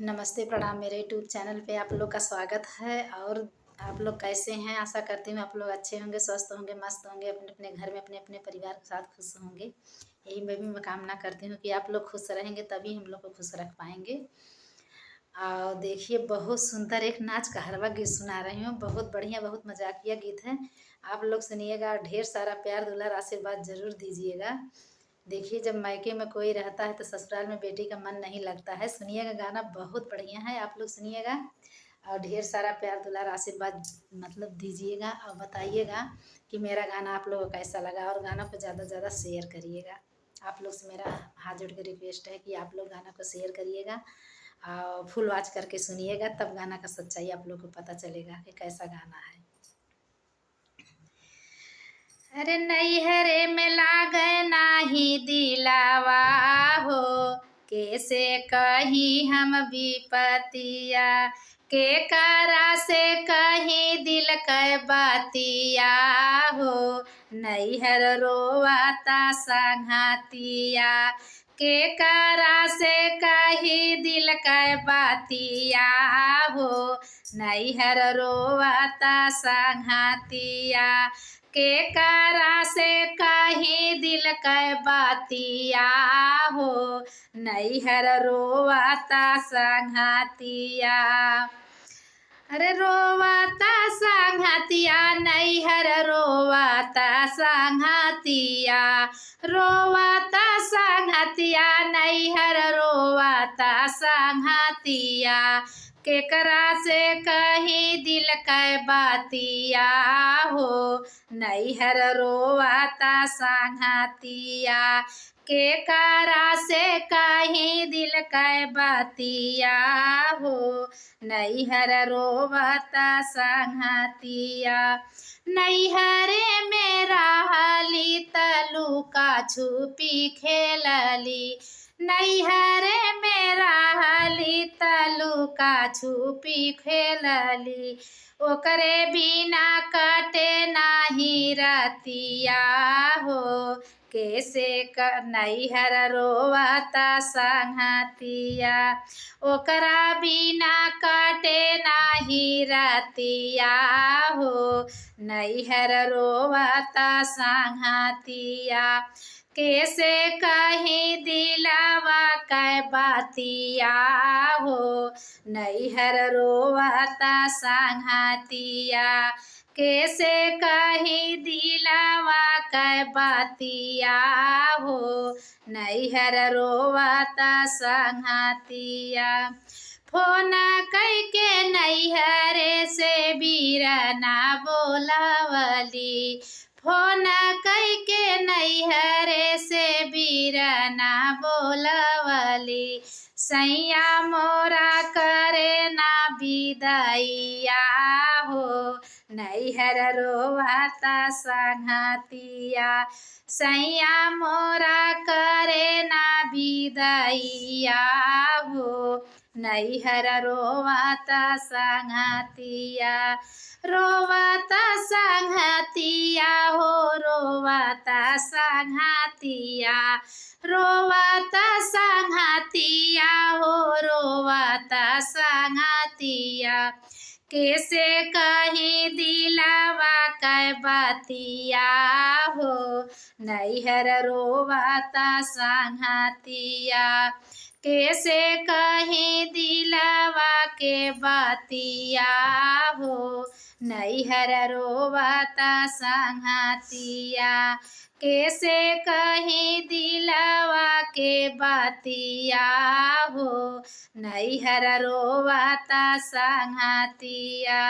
नमस्ते, प्रणाम। मेरे यूट्यूब चैनल पे आप लोग का स्वागत है। और आप लोग कैसे हैं? आशा करती हूँ आप लोग अच्छे होंगे, स्वस्थ होंगे, मस्त होंगे, अपने अपने घर में अपने अपने परिवार के साथ खुश होंगे। यही मैं भी कामना करती हूँ कि आप लोग खुश रहेंगे तभी हम लोग को खुश रख पाएंगे। और देखिए, बहुत सुंदर एक नाच कहरवा गीत सुना रही हूँ। बहुत बढ़िया, बहुत मजाकिया गीत है। आप लोग सुनिएगा और ढेर सारा प्यार दुलार आशीर्वाद ज़रूर दीजिएगा। देखिए, जब मायके में कोई रहता है तो ससुराल में बेटी का मन नहीं लगता है। सुनिएगा, गाना बहुत बढ़िया है, आप लोग सुनिएगा और ढेर सारा प्यार दुलार आशीर्वाद मतलब दीजिएगा और बताइएगा कि मेरा गाना आप लोगों को कैसा लगा। और गाना को ज़्यादा से ज़्यादा शेयर करिएगा। आप लोग से मेरा हाथ जोड़ के रिक्वेस्ट है कि आप लोग गाना को शेयर करिएगा और फुल वॉच करके सुनिएगा, तब गाना का सच्चाई आप लोग को पता चलेगा कि कैसा गाना है। अरे नैहरे में लागे नाही दिलावा हो, कैसे कही हम विपतिया, के करा से कहीं दिल के बातिया हो, नैहर रोवाता संघातिया, के करा से कही दिल के बातिया हो, नैहर रोवाता संघातिया, के करा से कहीं दिल के बातिया हो, नैहर रोवाता संघातिया। अरे रोवाता संघातिया, नैहर रोवाता संघातिया, रोवाता संघातिया, नैहर रोवाता संघातिया, केकरा से कहीं दिल के बातिया हो, नैहर रोवाता संघातिया, केकरा से कहीं दिल के बातिया हो, नैहर रोवाता संघातिया। नैहरे में रहली तलुका छुपी खेलली, नैहरे में रहली तलुका छुपी खेलली, ओकरे बिना कटे नाही रतिया हो, कैसे नैहर रोवाता संघातिया, ओकरा बिना कटे नाही रतिया हो, नैहर रोवाता संघातिया, कैसे कहीं दिलावा के बातिया हो, नैहर रोवाता संघातिया, कैसे कहीं दिलावा के बातिया हो, नैहर रोवाता संघातिया। फोन कई के नैहरे से बीरना बोलावली, फोन कई के नैहरे से बीरना बोलावली, सैया मोरा करे ना विदैया हो, नैहर रोवाता संघातिया, सैया मोरा करे ना विदैया हो, नैहर रोवाता संघातिया, रोवाता संघातिया हो, रोवाता संघातिया, रोवाता संघातिया हो, रोवाता संघातिया, कैसे कहीं दिलावा के बातिया हो, नैहर रोवाता संघातिया, कैसे कहीं दिलावा के बातिया हो, नैहर रोवाता संघातिया, कैसे कहीं दिलावा के बातिया हो, नैहर रोवाता संघातिया।